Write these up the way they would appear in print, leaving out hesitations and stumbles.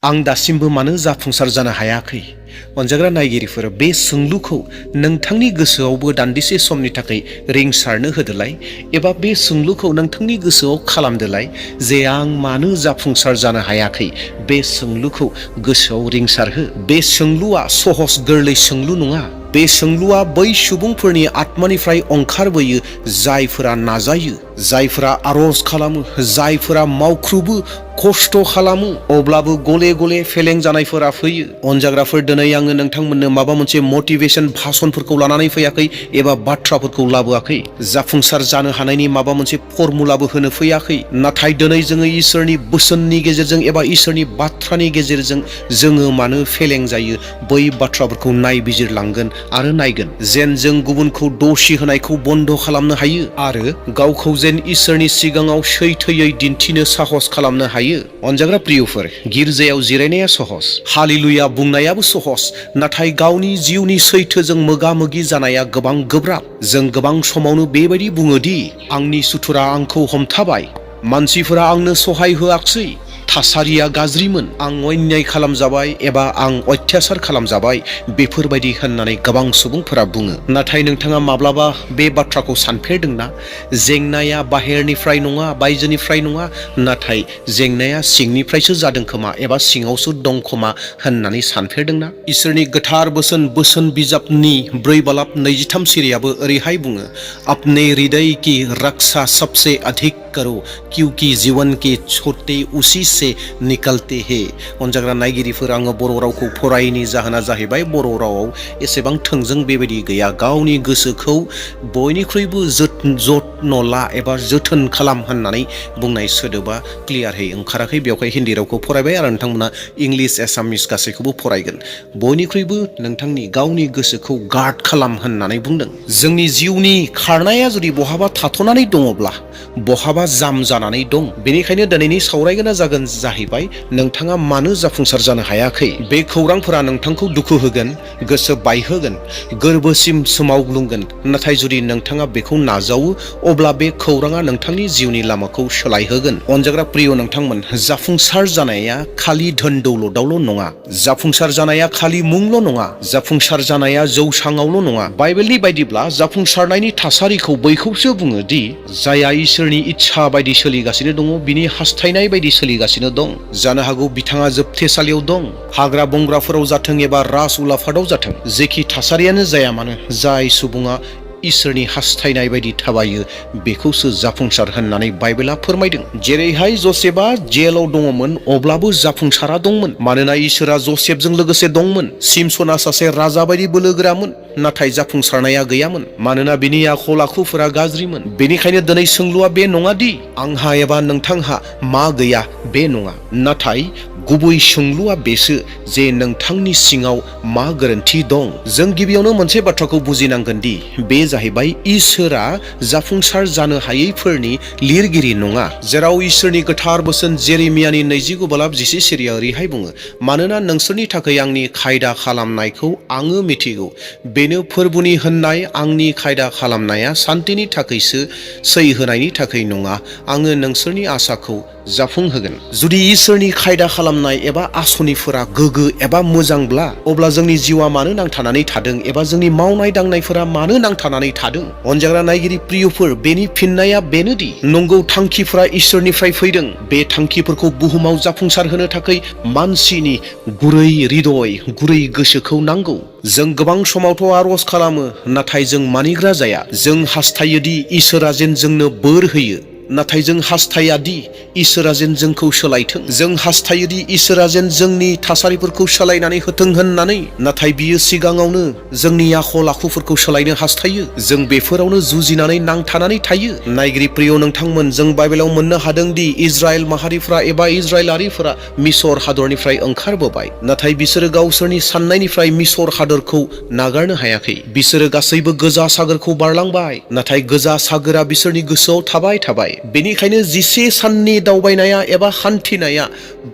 आं दासिमबो मानो जाफुंसार जानो हायाखै? अनजाग्रा नायगिरिफोर, बे सोंलुखौ नोंथांनि गोसोआवबो दान्दिसे समनि थाखाय रिंसारनो होदोलाय, एबा बे सोंलुखौ नोंथांनि गोसोआव खालामदोलाय जे आं मानो जाफुंसार जानो हायाखै। बे सोंलुखौ गोसोआव रिंसारहो। बे सोंलुआ सहज गोरलै सोंलु नङा। बे सोंलुआ बै सुबुंफोरनि आत्मानिफ्राय ओंखारबोयो जायफोरा नाजायो, जायफोरा आरज खालामो, जायफोरा मावख्रुबो, खस्थ' खालामो, अब्लाबो गले गले फेलें जानायफोरा फैयो। अनजाग्राफोर, दिनै आङो नोंथांमोननो माबा मोनसे मटिभेशन भाषणफोरखौ लानानै फैयाखै एबा बाथ्राफोरखौ लाबोआखै। जाफुंसार जानो हानायनि माबा मोनसे फर्मुलाबो होनो फैयाखै। नाथाय दिनै जोङो इसोरनि बोसोननि गेजेरजों एबा इसोरनि बाथ्रानि गेजेरजों जोङो मानो फेलें जायो बै बाथ्राफोरखौ नायबिजिरलांगोन आरो नायगोन, जेन जों गुबुनखौ दोषि होनायखौ बन्द खालामनो हायो आरो गावखौ जेन इसोरनि सिगाङाव सैथोयै दिन्थिनो साहस खालामनो हायो। अनजाग्रा प्रियफोर, गिर्जायाव जिरायनाया सहस, हालेलुया बुंनायाबो सहस, नाथाय गावनि जिउनि सैथोजों मोगा मोगि जानाया गोबां गोब्राब। जों गोबां समावनो बेबायदि बुङोदि आंनि सुथुरा आंखौ हमथाबाय, मानसिफोरा आंनो सहाय होआखसै, थासारिया गाज्रिमोन, आं अन्याय खालामजाबाय एबा आं अत्याचार खालामजाबाय, बेफोरबायदि होननानै गोबां सुबुंफोरा बुङो। नाथाय नोंथाङा माब्लाबा बे बाथ्राखौ सानफेरदोंना? जेंनाया बाहेरनिफ्राय नङा, बायजोनिफ्राय नङा, नाथाय जेंनाया सिंनिफ्रायसो जादों खोमा एबा सिङावसो दं खोमा होननानै सानफेरदोंना? इसोरनि गोथार बोसोन बिजाबनि 4:23 सिरियाबो ओरैहाय बुङो, अपने हृदय की रक्षा सबसे अधिक करो क्योंकि जीवन के छोटे उसी से निकलते हैं। अनजाग्रा नायगिरिफोर, आङो बर' रावखौ फरायैनि जाहोना जाहैबाय बर' रावाव एसेबां थोंजों बेबायदि गैया। गावनि गोसोखौ बयनिख्रुइबो जत्न ला एबा जोथोन खालाम होननानै बुंनाय सोदोबा क्लियारहै ओंखाराखै। बेवहाय हिन्दी रावखौ फरायबाय आरो नोंथांमोना इंलिश एसामिस गासैखौबो फरायगोन। बयनिख्रुइबो नोंथांनि गावनि गोसोखौ गार्ड खालाम होननानै बुंदों। जोंनि जिउनि खारनाया जुदि बहाबा थाथ'नानै दङब्ला बहाबा जाम जानानै दं। बेनिखायनो दिनैनि सावरायगोना जाहैबाय नोंथाङा मानो जाफुंसार जानो हायाखै। बे खौरांफोरा नोंथांखौ दुखु होगोन, गोसो बायहोगोन, गोरबोसिम सोमावग्लुंगोन। नाथाय जुदि नोंथाङा बेखौ नाजावो अब्ला बे खौराङा नोंथांनि जिउनि लामाखौ सोलायहोगोन। अनजाग्रा प्रिय नोंथांमोन, जाफुंसार जानाया खालि धोन दौलतावल' नङा, जाफुंसार जानाया खालि मुंल' नङा, जाफुंसार जानाया जौसाङावल' नङा। बाइबेलनि बायदिब्ला जाफुंसारनायनि थासारिखौ बैखौसो बुङो दि जायहा इसोरनि इच्छा बायदि सोलिगासिनो दङ, बिनि हास्थायनाय बायदि सोलिगासिनो दं। जानो हागौ बिथाङा जोबथेसालियाव दं, हाग्रा बंग्राफोराव जाथों एबा राज उलाफादाव जाथों, जेखि थासारियानो जाया मानो, जाय सुबुङा इसोरनि हास्थायनाय बायदि थाबायो बेखौसो जाफुंसार होननानै बाइबेला फोरमायदों। जेरैहाय जसेफआ जेलाव दङमोन अब्लाबो जाफुंसारा दंमोन, मानोना इसोरा जसेफजों लोगोसे दंमोन। सिमसना सासे राजा बायदि बोलोगोरामोन, नाथाय जाफुंसारनाया गैयामोन, मानोना बिनि आखल आखुफोरा गाज्रिमोन। बेनिखायनो दिनै सोंलुआ बे नङादि आंहा एबा नोंथांहा मा गैया, बे नङा, नाथाय गुबै सोंलुआ बेसो जे नोंथांनि सिङाव मा गोरोन्थि दं। जों गिबियावनो मोनसे बाथ्राखौ बुजिनांगोन दि बे जाहैबाय इसोरा जाफुंसार जानो हायैफोरनि लिरगिरि नङा। जेराव इसोरनि गोथार बोसोन जेरेमियानि 29:10 सिरिया ओरैहाय बुङो, मानोना नोंसोरनि थाखाय आंनि खायदा खालामनायखौ आङो मिथिगौ, बेनो फोरबुनि होननाय आंनि खायदा खालामनाया सान्थिनि थाखायसो, सै होनायनि थाखाय नङा, आङो नोंसोरनि आसाखौ जाफुंहोगोन। जुदि इसोरनि खायदा खालामनाय एबा आसनिफोरा गोगो एबा मोजांब्ला अब्ला जोंनि जिउआ मानो नांथानानै थादों एबा जोंनि मावनाय दांनायफोरा मानो नांथानानै थादों? अनजाग्रा नायगिरि प्रियफोर, बेनि फिननाया बेनोदि नंगौ, थांखिफोरा इसोरनिफ्राय फैदों। बे थांखिफोरखौ बुहुमाव जाफुंसार होनो थाखाय मानसिनि गुरै हृदय, गुरै गोसोखौ नांगौ। जों गोबां समावथ' आरज खालामो, नाथाय जों मानिग्रा जाया। जों हास्थायोदि इसोरा जेन जोंनो बोर होयो, नाथाय जों हास्थायादि इसोरा जेन जोंखौ सोलायथों। जों हास्थायोदि इसोरा जेन जोंनि थासारिफोरखौ सोलायनानै होथों होननानै, नाथाय बियो सिगाङावनो जोंनि आखल आखुफोरखौ सोलायनो हास्थायो। जों बेफोरावनो जुजिनानै नांथानानै थायो। नायगिरि प्रिय नोंथांमोन, जों बाइबेलाव मोननो हादोंदि इजराइल माहारिफ्रा एबा इजराइलारिफोरा मिसर हादरनिफ्राय ओंखारबोबाय, नाथाय बिसोरो गावसोरनि साननायनिफ्राय मिसर हादरखौ नागारनो हायाखै। बिसोरो गासैबो गोजा सागोरखौ बारलांबाय, नाथाय गोजा सागोरा बिसोरनि गोसोआव थाबाय। बेनिखायनो 11 साननि दावबायनाया एबा हान्थिनाया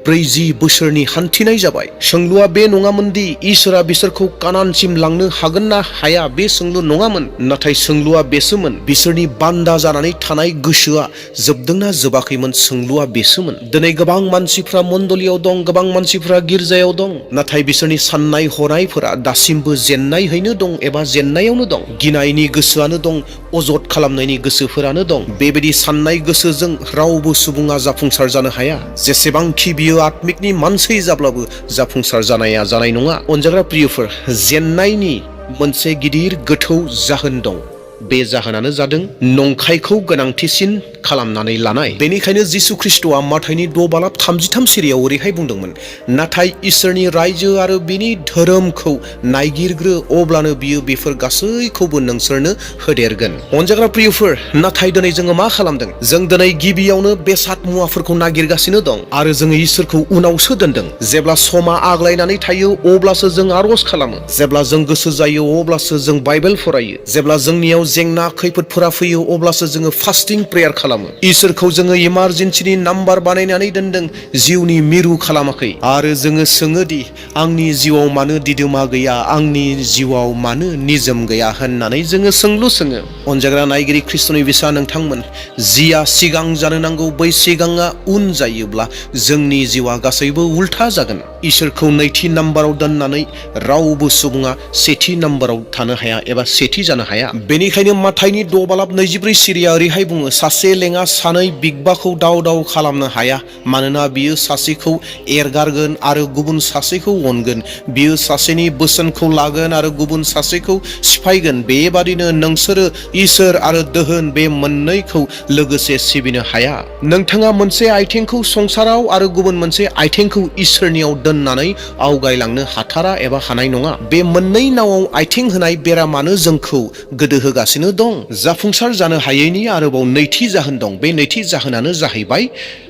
40 बोसोरनि हान्थिनाय जाबाय। सोंलुआ बे नङामोनदि इसोरा बिसोरखौ कानानसिम लांनो हागोन ना हाया, बे सोंलु नङामोन। नाथाय सोंलुआ बेसोमोन, बिसोरनि बान्दा जानानै थानाय गोसोआ जोबदोंना जोबाखैमोन, सोंलुआ बेसोमोन। दिनै गोबां मानसिफ्रा मण्डलियाव दं, गोबां मानसिफ्रा गिर्जायाव दं, नाथाय बिसोरनि साननाय हनायफोरा दासिमबो जेननायहैनो दं एबा जेननायावनो दं। गिनायनि गोसोआनो दं, अजद खालामनायनि गोसोफोरानो दं। बेबायदि साननाय गोसोजों रावबो सुबुङा जाफुंसार जानो हाया। जेसेबांखि बियो आत्मिकनि मानसि जाब्लाबो जाफुंसार जानाया जानाय नङा। अनजाग्रा प्रियफोर, जेननायनि मोनसे गिदिर गोथौ जाहोन दं। बे जाहोनानो जादों नंखायखौ गोनांथिसिन खालामनानै लानाय। बेनिखायनो जिसु ख्रिस्ट'आ माथाइनि 6:33 सिरियाव ओरैहाय बुंदोंमोन, नाथाय इसोरनि रायजो आरो बिनि धोरोमखौ नायगिरग्रो, अब्लानो बियो बेफोर गासैखौबो नोंसोरनो होदेरगोन। अनजाग्रा प्रियफोर, नाथाय दिनै जोङो मा खालामदों? जों दिनै गिबियावनो बेसाद मुवाफोरखौ नागिरगासिनो दं आरो जोङो इसोरखौ उनावसो दोनदों। जेब्ला समा आग्लायनानै थायो अब्लासो जों आर'ज खालामो। जेब्ला जों गोसो जायो अब्लासो जों बाइबेल फरायो। जेब्ला जोंनियाव जेंना खैफोदफोरा फैयो अब्लासो जोङो फास्टिं प्रेयार खालामो। इसोरखौ जोङो इमारजेन्सिनि नाम्बार बानायनानै दोनदों, जिउनि मिरु खालामाखै। आरो जोङो सोङोदि आंनि जिउआव मानो दिदोमा गैया, आंनि जिउआव मानो निजोम गैया होननानै जोङो सोंलु सोङो। अनजाग्रा नायगिरि ख्रिस्ट'नि बिसा नोंथांमोन, जिया सिगां जानो नांगौ बै सिगाङा उन जायोब्ला जोंनि जिउआ गासैबो उल्था जागोन। इसोरखौ नैथि नाम्बाराव दोननानै रावबो सुबुङा सेथि नाम्बाराव थानो हाया एबा सेथि जानो हाया। बेनिखायनो माथाइनि 6:24 सिरिया ओरैहाय बुङो, सासे लेङा सानै बिगबाखौ दाव दाव खालामनो हाया, मानोना बियो सासेखौ एरगारगोन आरो गुबुन सासेखौ अनगोन। बियो सासेनि बोसोनखौ लागोन आरो गुबुन सासेखौ सिफायगोन। बेबादिनो नोंसोरो इसोर आरो दोहोन बे मोननैखौ लोगोसे सिबिनो हाया। नोंथाङा मोनसे आइथेंखौ संसाराव आरो गुबुन मोनसे आइथेंखौ इसोरनियाव दोननानै आवगायलांनो हाथारा एबा हानाय नङा। बे मोननै नावाव आइथें होनाय बेरामानो जोंखौ गोदो होगासिनो दं। जाफुंसार जानो हायैनि आरोबाव नैथि जाहोन दं। बे नैथि जाहोनानो जाहैबाय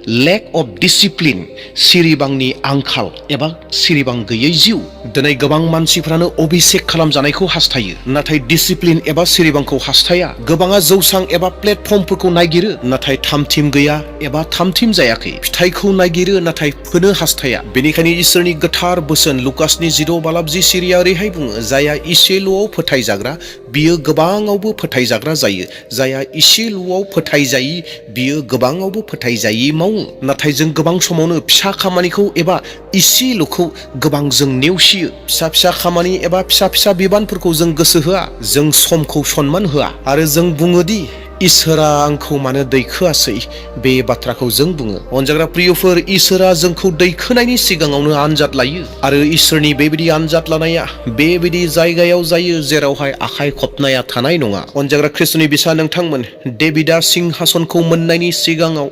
लेक अफ डिसिप्लिन, सिरिबांनि आंखाल एबा सिरिबां गैयै जिउ। दिनै गोबां मानसिफ्रानो अभिषेक खालामजानायखौ हास्थायो, नाथाय डिसिप्लिन एबा सिरिबांखौ हास्थाया। गोबाङा जौसां एबा प्लेटफर्मफोरखौ नागिरो, नाथाय थामथिम गैया एबा थामथिम जायाखै। फिथाइखौ नागिरो, नाथाय फोनो हास्थाया। बेनिखायनो इसोरनि गोथार बोसोन लुकासनि 6:20 सिरिया ओरैहाय बुङो, जायहा इसेल'आव फोथायजाग्रा बियो गोबाङावबो फोथायजाग्रा जायो, जायहा इसेल'आव फोथायजायि बियो गोबाङावबो फोथायजायि मावो। नाथाय जों गोबां समावनो फिसा खामानिखौ एबा इसेल'खौ गोबां जों नेवसियो। फिसा फिसा खामानि एबा फिसा फिसा बिबानफोरखौ जों गोसो होआ, जों समखौ सनमान होआ आरो जों बुङोदि इसोरा आंखौ मानो दैखोआसै, बे बाथ्राखौ जों बुङो। अनजाग्रा प्रियफोर, इसोरा जोंखौ दैखोनायनि सिगाङावनो आनजाद लायो आरो इसोरनि बेबायदि आनजाद लानाया बेबायदि जायगायाव जायो जेरावहाय आखाइ खबनाया थानाय नङा। अनजाग्रा ख्रिस्ट'नि बिसा नोंथांमोन, डेभिडआ सिंहासनखौ मोननायनि सिगाङाव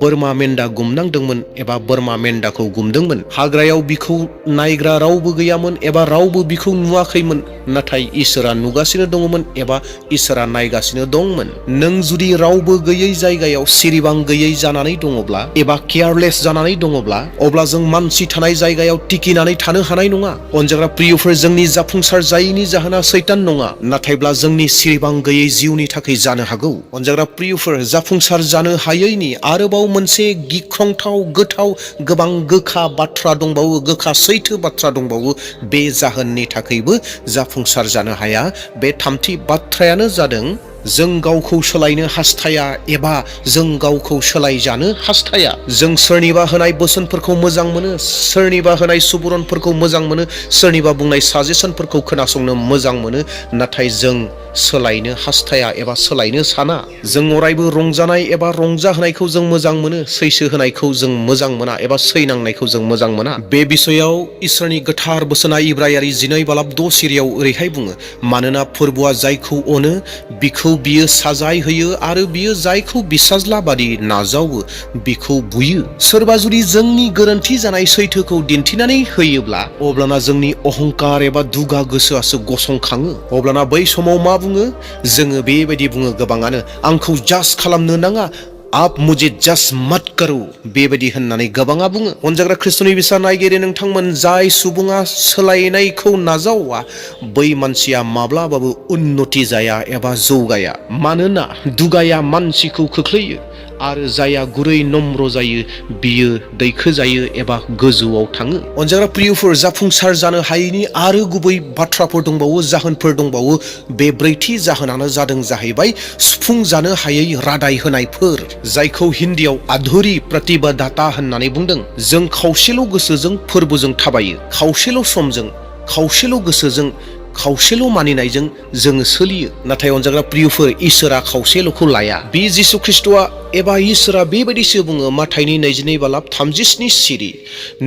बोरमा मेन्दा गुमनांदोंमोन एबा बोरमा मेन्दाखौ गुमदोंमोन। हाग्रायाव बिखौ नायग्रा रावबो गैयामोन एबा रावबो बिखौ नुवाखैमोन, नाथाय इसोरा नुगासिनो दङमोन एबा इसोरा नायगासिनो दंमोन। नों जुदि रावबो गैयै जायगायाव सिरिबां गैयै जानानै दङब्ला एबा केयारलेस जानानै दङब्ला, अब्ला जों मानसि थानाय जायगायाव टिकिनानै थानो हानाय नङा। अनजाग्रा प्रियफोर, जोंनि जाफुंसार जायैनि जाहोना सैतान नङा, नाथायब्ला जोंनि सिरिबां गैयै जिउनि थाखाय जानो हागौ। अनजाग्रा प्रियफोर, जाफुंसार जानो हायैनि आरोबाव मोनसे गिख्रंथाव गोथाव गोबां गोखा बाथ्रा दंबावो, गोखा सैथो बाथ्रा दंबावो। बे जाहोननि थाखायबो जाफुंसार जानो हाया। बे थामथि बाथ्रायानो जादों जों गावखौ सोलायनो हास्थाया एबा जों गावखौ सोलायजानो हास्थाया। जों सोरनिबा होनाय बोसोनफोरखौ मोजां मोनो, सोरनिबा होनाय सुबुरुनफोरखौ मोजां मोनो, सोरनिबा बुंनाय साजेसनफोरखौ खोनासंनो मोजां मोनो, नाथाय जों सोलायनो हास्थाया एबा सोलायनो साना। जों अरायबो रंजानाय एबा रंजाहोनायखौ जों मोजां मोनो, सैसो होनायखौ जों मोजां मोना एबा सैनांनायखौ जों मोजां मोना। बे बिसयाव इसोरनि गोथार बोसोना इब्रायारि 12:6 सिरियाव ओरैहाय बुङो, मानोना फोरबुआ जायखौ अनो बिखौ बियो साजाय होयो आरो बियो जायखौ बिसाज्ला बादि नाजावो बिखौ बुयो। सोरबा जुदि जोंनि गोरोन्थि जानाय सैथोखौ दिन्थिनानै होयोब्ला, अब्लाना जोंनि अहंकार एबा दुगा गोसोआसो गसंखाङो। अब्लाना बै समाव मा बुङो? जोङो बेबायदि बुङो गोबाङानो, आंखौ जाज खालामनो नाङा, आप मुझे जस मत करो, बेबायदि होननानै गोबाङा बुङो। अनजाग्रा ख्रिस्ट'नि बिसा नायगिरि नोंथांमोन, जाय सुबुङा सोलायनायखौ नाजावा बै मानसिया माब्लाबाबो उन्नति जाया एबा जौगाया। मानोना दुगाया मानसिखौ खोख्लैयो आरो जाया गुरै नम्र जायो बियो दैखो जायो एबा गोजौआव थाङो। अनजाग्रा प्रियफोर, जाफुंसार जानो हायैनि आरो गुबै बाथ्राफोर दंबावो, जाहोनफोर दंबावो। बे ब्रैथि जाहोनानो जादों जाहैबाय सुफुंजानो हायै रादाय होनायफोर, जायखौ हिन्दीयाव आधुरी प्रतिबद्धता होननानै बुंदों। जों खावसेल' गोसोजों फोरबोजों थाबायो, खावसेल' समजों, खावसेल' गोसोजों, खावसेल' मानिनायजों जोङो सोलियो। नाथाय अनजाग्रा प्रियफोर, इसोरा खावसेल'खौ लाया। बे जिसु ख्रिस्ट'आ एबा इसोरा बेबायदिसो बुङो, माथाइनि 22:37 सिरि,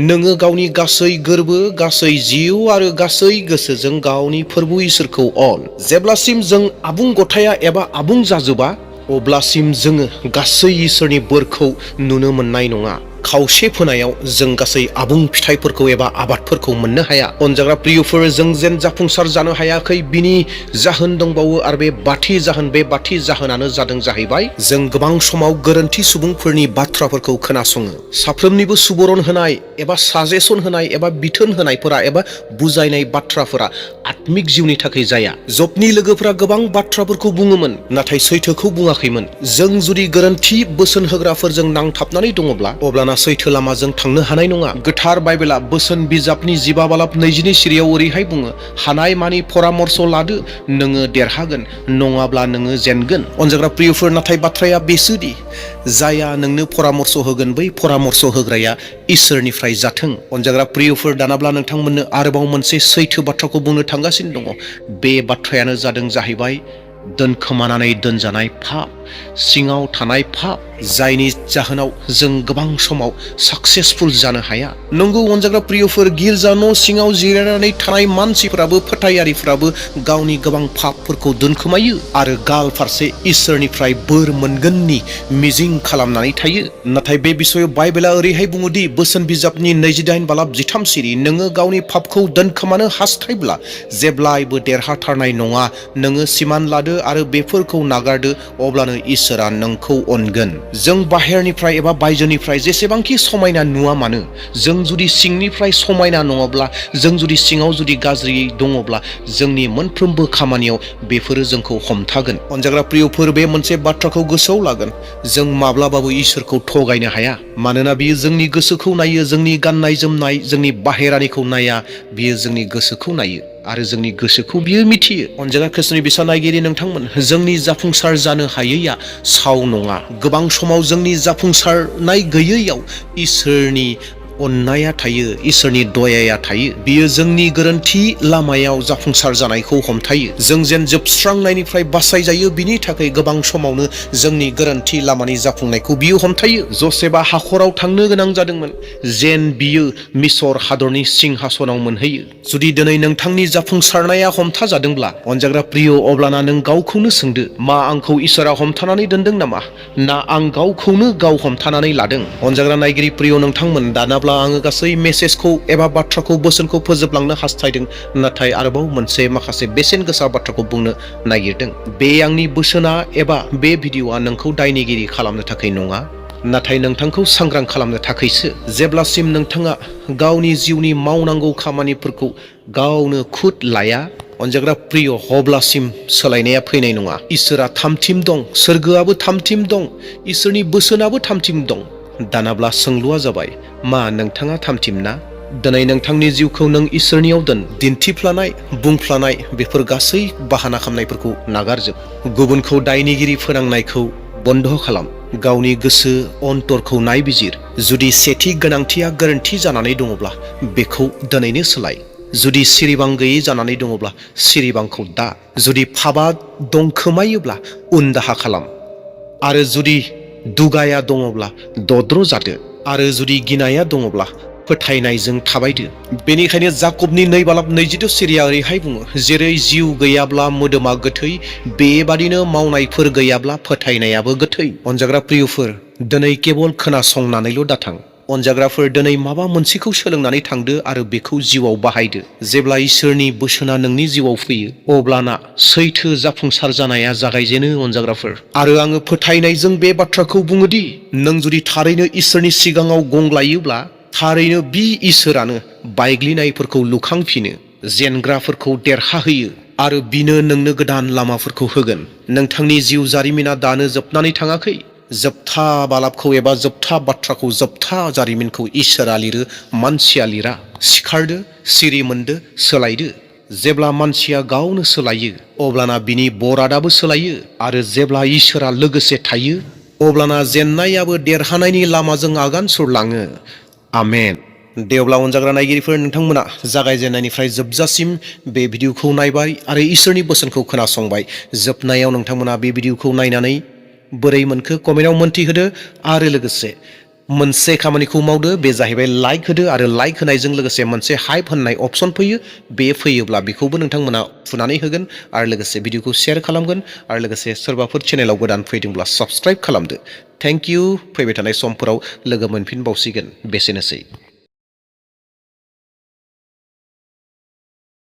नोङो गावनि गासै गोर्बो, गासै जिउ आरो गासै गोसोजों गावनि फोरबो इसोरखौ अन। जेब्लासिम जों आबुं गथाया एबा आबुं जाजोबा, अब्लासिम जोङो गासै इसोरनि बोरखौ नुनो मोननाय नङा। खावसे फोनायाव जों गासै आबुं फिथाइफोरखौ एबा आबादफोरखौ मोननो हाया। अनजाग्रा प्रियफोर, जों जेन जाफुंसार जानो हायाखै बिनि जाहोन दंबावो, आरो बे बाथि जाहोनानो जादों जाहैबाय जों गोबां समाव गोरोन्थि सुबुंफोरनि बाथ्राफोरखौ खोनासङो। साफ्रोमनिबो सुबुरन होनाय एबा साजेसन होनाय एबा बिथोन होनायफोरा एबा बुजायनाय बाथ्राफोरा आत्मिक जिउनि थाखाय जाया। जबनि लोगोफोरा गोबां बाथ्राफोरखौ बुङोमोन, नाथाय सैथोखौ बुङाखैमोन। जों जुदि गोरोन्थि बोसोन होग्राफोरजों नांथाबनानै दङब्ला, अब्लाना सैथो लामाजों थांनो हानाय नङा। गोथार बाइबेला बोसोन बिजाबनि 15:22 सिरियाव ओरैहाय बुङो, हानाय मानि परामर्श लादो, नोङो देरहागोन, नङाब्ला नोङो जेनगोन। अनजाग्रा प्रियफोर, नाथाय बाथ्राया बेसोदि जाया नोंनो परामर्श होगोन, बै परामर्श होग्राया इसोरनिफ्राय जाथों। अनजाग्रा प्रियफोर, दानाब्ला नोंथांमोननो आरोबाव मोनसे सैथो बाथ्राखौ बुंनो थांगासिनो दङ। बे बाथ्रायानो जादों जाहैबाय दोनखोमानानै दोनजानाय पाप, सिङाव थानाय पाप, जायनि जाहोनाव जों गोबां समाव साक्सेसफुल जानो हाया। नंगौ अनजाग्रा प्रियफोर, गिर्जा न' सिङाव जिरायनानै थानाय मानसिफोराबो, फोथायारिफोराबो गावनि गोबां पापफोरखौ दोनखोमायो आरो गाल फारसे इसोरनिफ्राय बोर मोनगोननि मिजिं खालामनानै थायो। नाथाय बे बिसयाव बाइबेला ओरैहाय बुङोदि, बोसोन बिजाबनि 28:13 सिरि, नोङो गावनि पापखौ दोनखोमानो हास्थायब्ला जेब्लायबो देरहाथारनाय नङा। नोङो सिमान लादो आरो बेफोरखौ नागारदो, अब्लानो इसोरा नोंखौ अनगोन। जों बाहेरनिफ्राय एबा बायजोनिफ्राय जेसेबांखि समायना नुवा मानो, जों जुदि सिंनिफ्राय समायना नङाब्ला, जों जुदि सिङाव जुदि गाज्रियै दङब्ला, जोंनि मोनफ्रोमबो खामानियाव बेफोरो जोंखौ हमथागोन। अनजाग्रा प्रियफोर, बे मोनसे बाथ्राखौ गोसोआव लागोन, जों माब्लाबाबो इसोरखौ थगायनो हाया। मानोना बियो जोंनि गोसोखौ नायो, जोंनि गाननाय जोमनाय, जोंनि बाहेरानिखौ नाया, बियो जोंनि गोसोखौ नायो आरो जोंनि गोसोखौ बियो मिथियो। अनजाग्रा ख्रिस्ट'नि बिसा नायगिरि नोंथांमोन, जोंनि जाफुंसार जानो हायैया साव नङा। गोबां समाव जोंनि जाफुंसारनाय गैयैयाव इसोरनि अननाया थायो, इसोरनि दयाया थायो। बियो जोंनि गोरोन्थि लामायाव जाफुंसार जानायखौ हमथायो। जों जेन जोबस्रांनायनिफ्राय बासायजायो, बिनि थाखाय गोबां समावनो जोंनि गोरोन्थि लामानि जाफुंनायखौ बियो हमथायो। जसेफआ हाखराव थांनो गोनां जादोंमोन, जेन बियो मिसर हादरनि सिंहासनाव मोनहैयो। जुदि दिनै नोंथांनि जाफुंसारनाया हमथाजादोंब्ला, अनजाग्रा प्रिय, अब्लाना नों गावखौनो सोंदो, मा आंखौ इसोरा हमथानानै दोनदों नामा, ना आं गावखौनो गाव हमथानानै लादों? अनजाग्रा नायगिरि प्रिय नोंथांमोन, दानाब्ला आङो गासै मेसेजखौ एबा बाथ्राखौ, बोसोनखौ फोजोबलांनो हास्थायदों, नाथाय आरोबाव माखासे बेसेन गोसा बाथ्राखौ बुंनो नागिरदों। बे आंनि बोसोना एबा बे भिडिअ'आ नोंखौ दायनिगिरि खालामनो थाखाय नङा, नाथाय नोंथांखौ सांग्रां खालामनो थाखायसो। जेब्लासिम नोंथाङा गावनि जिउनि मावनांगौ खामानिफोरखौ गावनो खुद लाया, अनजाग्रा प्रिय, अब्लासिम सोलायनाया फैनाय नङा। इसोरा थामथिम दं, सोरगोआबो थामथिम दं, इसोरनि बोसोनाबो थामथिम दं। दानाब्ला सोंलुआ जाबाय, मा नोंथाङा थामथिम ना? दिनै नोंथांनि जिउखौ नों इसोरनियाव दोन। दिन्थिफ्लानाय, बुंफ्लानाय, बेफोर गासै बाहाना खालामनायफोरखौ नागारजोब। गुबुनखौ दायनिगिरि फोनांनायखौ बन्द खालाम। गावनि गोसो अन्तरखौ नायबिजिर। जुदि सेथि गोनांथिया गोरोन्थि जानानै दङब्ला, बेखौ दिनैनो सोलाय। जुदि सिरिबां गैयै जानानै दङब्ला, सिरिबांखौ दा। जुदि फाबा दंखोमायोब्ला, उनदाहा खालाम। आरो जुदि दुगाया दङब्ला, दद्र जादो। आरो जुदि गिनाया दङब्ला, फोथायनायजों थाबायदो। बेनिखायनो जाकबनि 2:22 सिरिया ओरैहाय बुङो, जेरै जिउ गैयाब्ला मोदोमा गोथै, बेबादिनो मावनायफोर गैयाब्ला फोथायनायाबो गोथै। अनजाग्रा प्रियफोर, दिनै केबल खोनासंनानैल' दाथां। अनजाग्राफोर, दिनै माबा मोनसेखौ सोलोंनानै थांदो आरो बेखौ जिउआव बाहायदो। जेब्ला इसोरनि बोसोना नोंनि जिउआव फैयो, अब्लाना सैथो जाफुंसार जानाया जागायजेनो। अनजाग्राफोर, आरो आङो फोथायनायजों बे बाथ्राखौ बुङोदि, नों जुदि थारैनो इसोरनि सिगाङाव गंग्लायोब्ला, थारैनो बि इसोरानो बायग्लिनायफोरखौ लुखांफिनो, जेनग्राफोरखौ देरहाहोयो, आरो बिनो नोंनो गोदान लामाफोरखौ होगोन। नोंथांनि जिउ जारिमिना दानो जोबनानै थाङाखै। जोबथा बालाबखौ एबा जोबथा बाथ्राखौ जोबथा जारिमिनखौ इसोरा लिरो, मानसिया लिरा। सिखारदो, सिरि मोनदो, सोलायदो। जेब्ला मानसिया गावनो सोलायो अब्लाना बिनि बरादाबो सोलायो आरो जेब्ला इसोरा लोगोसे थायो अब्लाना जेननायाबो देरहानायनि लामाजों आगान सुरलाङो। आमेन। दे अब्ला अनजाग्रा नायगिरिफोर, नोंथांमोना जागायजेननायनिफ्राय जोबजासिम बे भिडिअखौ नायबाय आरो इसोरनि बोसोनखौ खोनासंबाय। जोबनायाव नोंथांमोना बे भिडिअखौ नायनानै बोरै मोनखो कमेन्टआव मोन्थिहोदो आरो लोगोसे मोनसे खामानिखौ मावदो, बे जाहैबाय लाइक होदो आरो लाइक होनायजों लोगोसे मोनसे हाइप होननाय अप्सन फैयो, बे फैयोब्ला बेखौबो नोंथांमोना थुनानै होगोन आरो लोगोसे भिडिअखौ शेयार खालामगोन आरो लोगोसे सोरबाफोर चेनेलाव गोदान फैदोंब्ला साबस्क्राइब खालामदो। Thank you. फैबाय थानाय समफोराव लोगो मोनफिनबावसिगोन। बेसेनोसै।